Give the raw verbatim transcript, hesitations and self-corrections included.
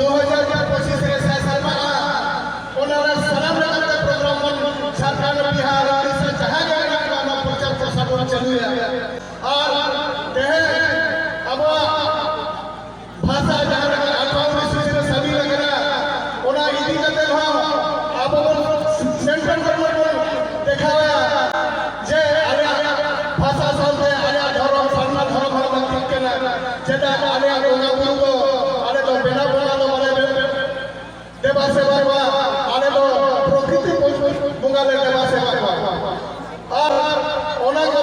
ᱫᱩ ᱦᱟᱡᱟᱨ ᱯᱚᱸᱪᱤᱥ ᱨᱮ ᱥᱟᱭ ᱥᱮᱨᱢᱟᱜᱼᱟ᱾ ᱚᱱᱟ ᱨᱮ ᱥᱟᱱᱟᱢ ᱞᱮᱠᱟᱱ ᱯᱨᱳᱜᱨᱟᱢ ᱵᱚᱱ, ᱡᱷᱟᱲᱠᱷᱚᱸᱰ, ᱵᱤᱦᱟᱨ, ᱩᱲᱤᱥᱥᱟ, ᱡᱟᱦᱟᱸ ᱜᱮ ᱢᱮᱱᱟᱜ ᱠᱚᱣᱟ, ᱚᱱᱟ ᱯᱨᱚᱪᱟᱨ ᱯᱨᱚᱥᱟᱨ ᱵᱚᱱ ᱪᱟᱹᱞᱩᱭᱟ᱾ ᱟᱨ ᱛᱮᱦᱮᱧ ᱟᱵᱚᱣᱟᱜ ᱵᱷᱟᱥᱟ ᱡᱟᱦᱟᱸ ᱞᱮᱠᱟ ᱟᱴᱷᱨᱚ ᱚᱱᱩᱥᱩᱪᱤ ᱨᱮ ᱥᱟᱹᱢᱤᱞ ᱟᱠᱟᱱᱟ, ᱚᱱᱟ ᱤᱫᱤ ᱠᱟᱛᱮ ᱦᱚᱸ ᱟᱵᱚ ᱵᱚᱱ ᱥᱮᱱᱴᱨᱟᱞ ᱜᱚᱵᱷᱚᱨᱱᱢᱮᱱᱴ ᱵᱚᱱ ᱫᱮᱠᱷᱟᱣᱟ ᱡᱮ ᱟᱞᱮᱭᱟᱜ ᱵᱷᱟᱥᱟ ᱥᱟᱶᱛᱮ ᱟᱞᱮᱭᱟᱜ ᱫᱷᱚᱨᱚᱢ, ᱥᱟᱨᱱᱟ ᱫᱷᱚᱨᱚᱢ ᱦᱚᱸ ᱞᱟᱹᱠᱛᱤᱜ ᱠᱟᱱᱟ᱾ ᱪᱮᱫᱟᱜ ᱟᱞᱮᱭᱟᱜ ᱵᱚᱸᱜᱟ ᱵᱩᱨᱩ ᱫᱚ ᱟᱞᱮ ᱫᱚ ᱵᱮᱱᱟᱣ ᱵᱚᱸᱜᱟ ᱫᱚ ᱵᱟᱞᱮ ᱫᱮᱵᱟ ᱥᱮᱵᱟ ᱠᱚᱣᱟ, ᱟᱞᱮ ᱫᱚ ᱯᱨᱚᱠᱨᱤᱛᱤ ᱵᱚᱸᱜᱟ ᱞᱮ ᱫᱮᱵᱟ ᱥᱮᱵᱟ ᱠᱚᱣᱟ᱾ ᱟᱨ ᱚᱱᱟ ᱠᱚ